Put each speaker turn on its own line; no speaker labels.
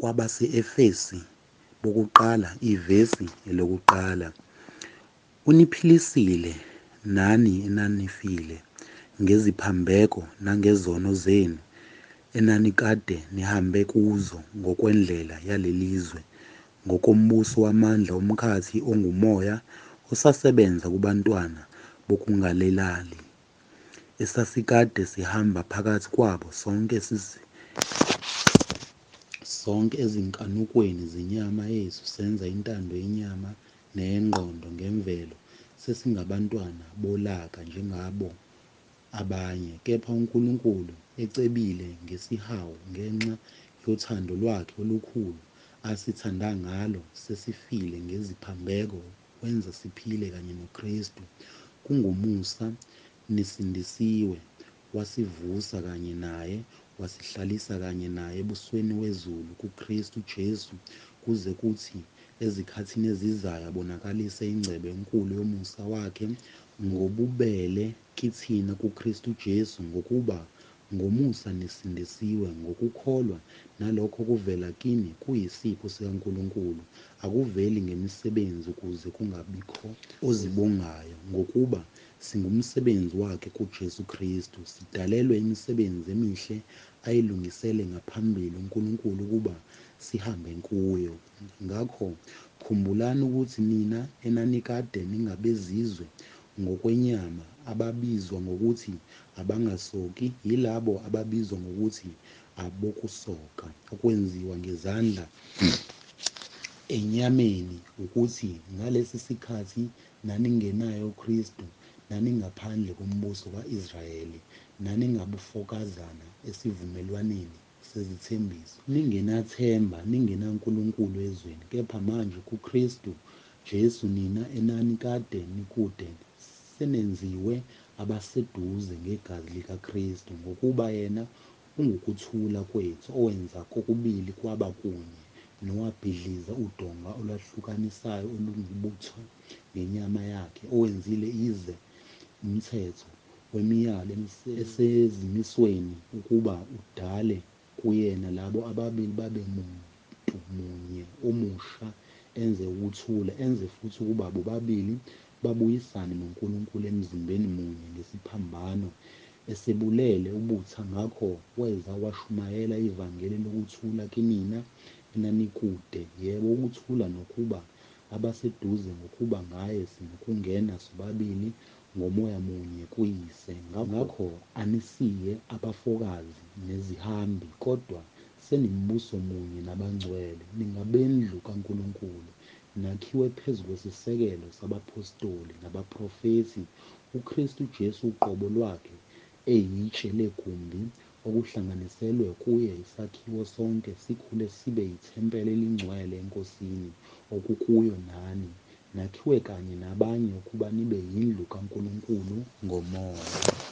Kwabase-Efesi bokuqala ivesi elokuqala. Uniphilisile nani enanifile ngeziphambeko nangezono zenu enanikade nihambe kuzo ngokwendlela yalelizwe, ngokombuso wamandla omkhathi ongumoya osasebenza kubantwana bokungalaleli, esasikade sihamba phakathi kwabo sonke sonke ezinkanukweni zenyama yethu senza intando yenyama neyengqondo ngemvelo sasingabantwana bolaka njengabo abanye. Kepha uNkulunkulu ecebile ngesihawu ngenxa yothando lwakhe olukhulu asithanda ngalo sesifile ngeziphambeko wenza siphile kanye noKristu. Kungomusa nisindisiwe, wasivusa kanye naye, wasihlalisa kanye naye ebusweni wezulu kuKristu Jesu, kuze kuthi ezikhathini ezizayo abonakalise ingcebo enkulu yomusa wakhe ngobubele kithina kuKristu Jesu. Ngokuba ngomusa nisindisiwe ngokukholwa, nalokho kuvela kini, kuyisipho sikaNkulunkulu, akuveli ngemisebenzi, ukuze kungabikho ozibongayo. Ngokuba singumsebenzi wakhe kuJesu Kristu, sidalelwe imisebenzi emihle ayilungisele ngaphambili uNkulunkulu ukuba sihambe kuyo. Ngakho khumbulani ukuthi nina enanikade ningabezizwe ngokwenyama, ababizwa ngokuthi abangasoki yilabo ababizwa ngokuthi abokusoka, okwenziwa ngezandla enyameni, ukuthi ngalesi sikhathi naningenaye uKristu, naningaphandle kombuso ka-Israyeli, naningabofokazana esivumelwaneni sezithembiso, ningenathemba, ningenaNkulunkulu ezweni. Kepha manje kuKristu Jesu nina enanikade nikude senenziwe abaseduze ngegazi likaKristu. Ngokuba yena ungukuthula kwethu, owenza kokubili kwaba kunye, nowabhidliza udonga olwahlukanisayo olungubutha ngenyama yakhe, owenzile ize umthetho wemiyalo esezimisweni, ukuba udale kuyena labo ababili babe muntu munye omusha, enze ukuthula, enze futhi ukuba bobabili babuyisane noNkulunkulu emzimbeni munye ngesiphambano, esebulele ubutha ngakho. Weza washumayela ivangeli lokuthula kinina enanikude, yebo, ukuthula nakubo abaseduze, ngokuba ngaye sinokungena sobabili ngoMoya munye kuYise. Ngakho anisiye abafokazi nezihambi, kodwa senimbuso munye nabangcwele, ningabendlu kaNkulunkulu, nakhiwe phezu kwesisekelo sabaphostoli nabaprofethi, uKristu Jesu uqobo lwakhe eyitshe legumbi, okuhlanganiselwe kuye isakhiwo sonke sikhule sibe yithempeli elingcwele eNkosini, okukuyo nani nakhiwe kanye nabanye ukuba nibe yindlu kaNkulunkulu ngoMoya.